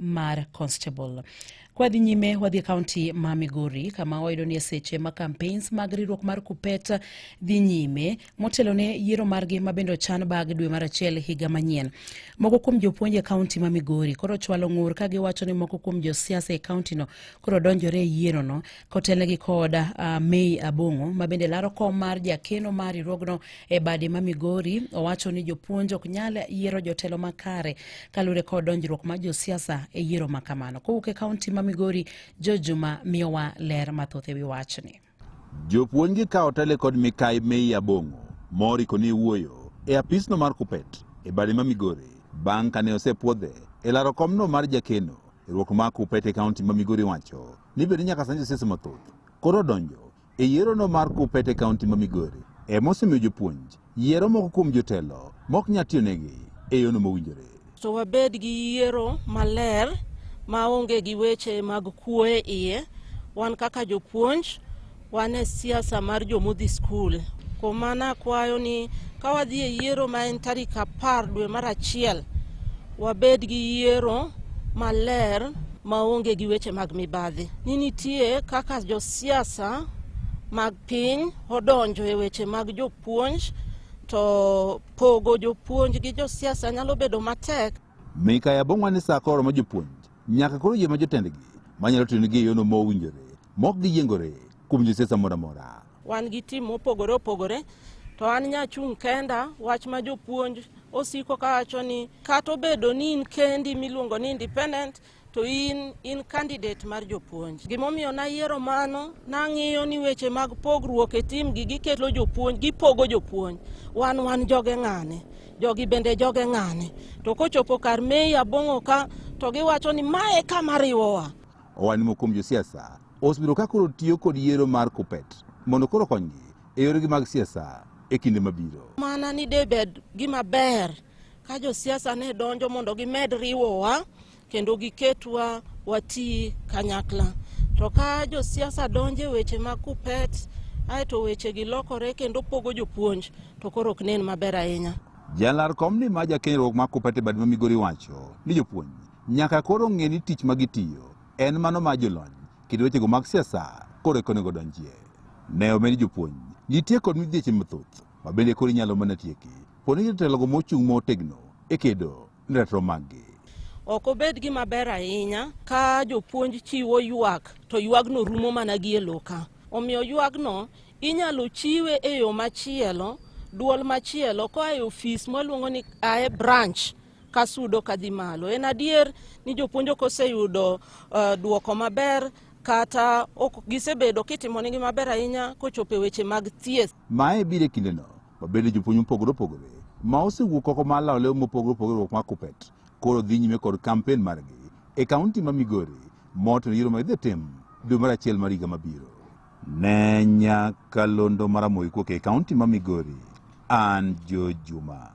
mar constable. Kwadhi nyime wadhi e kaunti ma Migori kama wayudo ni e seche ma campaigns mag riwruok mar Kuppet dhi nyime motelo ne yiero margi ma bende ochan bag dwe mar achiel higa manyien. Moko kuom jopuonj e kaunti ma Migori koro chwalo ng'ur ka giwacho ni moko kuom josiasa e kauntino koro donjore e yierono kotelnegi kod May Abong'o ma bende laro kom mar jakeno mar riwruogno e bade ma Migori. Owacho ni jopuonj ok nyal yiero jotelo makare kaluwore kod donjruok mar josiasa e yiero ma kamano. Kowuok e kaunti ma Migori, George Juma miyowa ler mathoth e wi wachni. Jopuonj gi kawo tele kod Mikai May Abong'o moriko ni wuoyo e apisno mar Kuppet e bade ma Migori bang' kane osepuodhe e laro komno mar jakeno e riwruok mar Kuppet e kaunti ma Migori wacho ni bende nyaka sani josiasa mathoth koro donjo e yierono mar Kuppet e kaunti ma Migori ema osemiyo jopuonj yiero moko kuom jotelo mok nyal tiyonegi e yono mowinjore. To wabed gi yiero maler maonge gi weche mag kuo e iye. Wan kaka jopuonj, wan e siasa mar jomodhi skul. Kuom mano akwayo ni ka wadhi e yiero ma en tarik 10 dwe mar 1, wabed gi yiero maler maonge gi weche mag mibadhi. Ni nitie kaka josiasa mag piny odonjo e weche mag jopuonj, to pogo jopuonj gi josiasa nyalo bedo matek. Mikai Abong'o ni sa koro ma jopuonj nyaka koro yie ma jotendgi manyalo tiyonegi e yono mowinjore mok giyiengore kuom josiasa moro amora. Wan gi tim mopogore opogore, to an nyachung' kenda wach ma jopuonj osiko kawacho ni kata obedo ni in kendi miluongo ni independent, to in in candidate mar jopuonj. Gimomiyo nayiero mano, nang'iyo ni weche mag pogruok e tim gi gikelo jopuonj, gipogo jopuonj. Wan wan joge ng'ane, jogi bende joge ng'ane. To kochopo kar May Abong'o ka, to giwacho ni mae kama riwowa. Owani moko kuom josiasa osebedo ka koro tiyo kod yiero mar Kuppet mondo koro okonygi e yoregi mag siasa e kinde mabiro. Mana ni de bed gima ber ka josiasa ne donjo mondo gimed riwowa kendo giketwa wati kanyakla. To ka josiasa donjo e weche mag Kuppet, aeto weche gi lokore kendo pogo jopuonj, to koro ok nen maber ahinya. Jalar komni ma jakenyruok mar Kuppet e bad ma Migori wacho ni jopuonj nyaka koro ng'e ni tich ma gitiyo en mano mar jolony kendo wechego mag siasa koro eka onego donjie. Ne omed jopuonj nitie kod midhieche mathoth ma bende koro inyalo mana tieki po ni jotelogo mochung' motegno e kedo ne ratiro maggi. Ok obed gima ber ahinya ka jopuonj chiwo ywak to ywagno rumo mana gi e lowo ka. Omiyo ywagno inyalo chiwe e yo machielo, duol machielo koa e ofis mwaluongo ni ae branch kasudo kadhi malo. En adier ni jopuonj ok oseyudo duoko maber kata ok gisebedo kitimonegi maber ahinya kochopo e weche mag thieth. Mae biro e kindeno ma bende jopuonj mopogore opogore ma osewuok oko mar lawo lew mopogore opogore riwruok mar Kuppet koro dhi nyime kod kampen margi e kaunti ma Migori motelo yiero ma idhi tim dwe mar achiel mar higa mabiro. Ne Nyakalondo mar Ramogi kowuok e kaunti ma Migori, an George Juma.